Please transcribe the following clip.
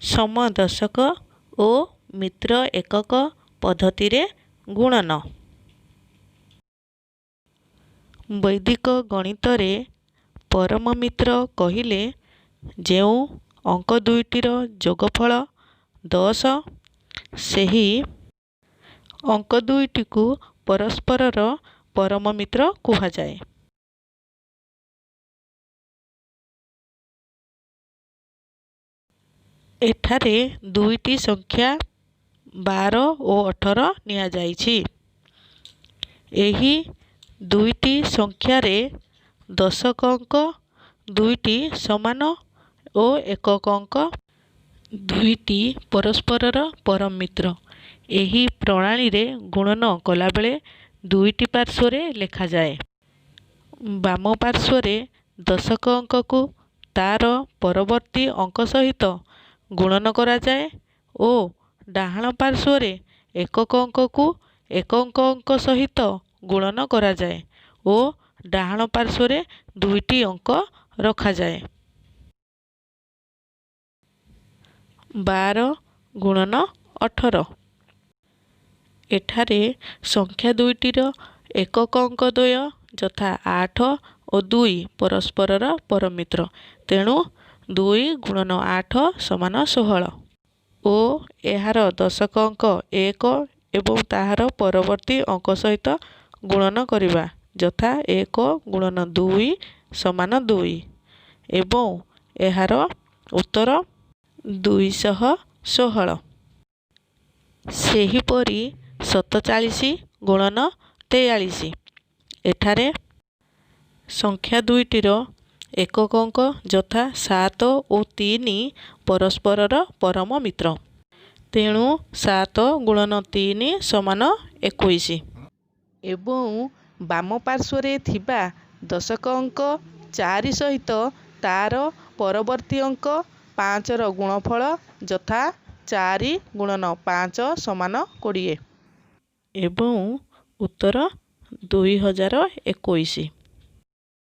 ସମ ଦଶକ ଓ ମିତ୍ର ଏକକ ପଦ୍ଧତିରେ ଗୁଣନ। ବୈଦିକ ଗଣିତରେ ପରମ ମିତ୍ର କହିଲେ ଯେଉଁ ଅଙ୍କ ଦୁଇଟିର ଯୋଗଫଳ 10, ସେହି ଅଙ୍କ ଦୁଇଟିକୁ ପରସ୍ପରର ପରମ ମିତ୍ର କୁହାଯାଏ। ଏଠାରେ ଦୁଇଟି ସଂଖ୍ୟା 12 ଓ 18 ନିଆଯାଇଛି। ଏହି ଦୁଇଟି ସଂଖ୍ୟାରେ ଦଶକ ଅଙ୍କ ଦୁଇଟି ସମାନ ଓ ଏକକ ଅଙ୍କ ଦୁଇଟି ପରସ୍ପରର ପରମ ମିତ୍ର। ଏହି ପ୍ରଣାଳୀରେ ଗୁଣନ କଲାବେଳେ ଦୁଇଟି ପାର୍ଶ୍ୱରେ ଲେଖାଯାଏ। ବାମ ପାର୍ଶ୍ୱରେ ଦଶକ ଅଙ୍କକୁ ତା'ର ପରବର୍ତ୍ତୀ ଅଙ୍କ ସହିତ ଗୁଣନ କରାଯାଏ ଓ ଡାହାଣ ପାର୍ଶ୍ୱରେ ଏକକ ଅଙ୍କକୁ ଏକକ ଅଙ୍କ ସହିତ ଗୁଣନ କରାଯାଏ ଓ ଡାହାଣ ପାର୍ଶ୍ୱରେ ଦୁଇଟି ଅଙ୍କ ରଖାଯାଏ। 12 ଗୁଣନ 18। ଏଠାରେ ସଂଖ୍ୟା ଦୁଇଟିର ଏକକ ଅଙ୍କ ଦ୍ୱୟ ଯଥା 8 ଓ 2 ପରସ୍ପରର ପରମ ମିତ୍ର। ତେଣୁ 2 ଗୁଣନ 8 ସମାନ 16 ଓ ଏହାର ଦଶକ ଅଙ୍କ 1 ଏବଂ ତାହାର ପରବର୍ତ୍ତୀ ଅଙ୍କ ସହିତ ଗୁଣନ କରିବା, ଯଥା 1 ଗୁଣନ 2 ସମାନ 2 ଏବଂ ଏହାର ଉତ୍ତର 216। ସେହିପରି 47 ଗୁଣନ 43। ଏଠାରେ ସଂଖ୍ୟା ଦୁଇଟିର ଏକକ ଅଙ୍କ ଯଥା 7 ଓ 3 ପରସ୍ପରର ପରମ ମିତ୍ର। ତେଣୁ 7 ଗୁଣନ 3 ସମାନ 21 ଏବଂ ବାମ ପାର୍ଶ୍ୱରେ ଥିବା ଦଶକ ଅଙ୍କ 4 ସହିତ ତା'ର ପରବର୍ତ୍ତୀ ଅଙ୍କ 5ର ଗୁଣନଫଳ, ଯଥା 4 ଗୁଣନ 5 ସମାନ 20 ଏବଂ ଉତ୍ତର 2021।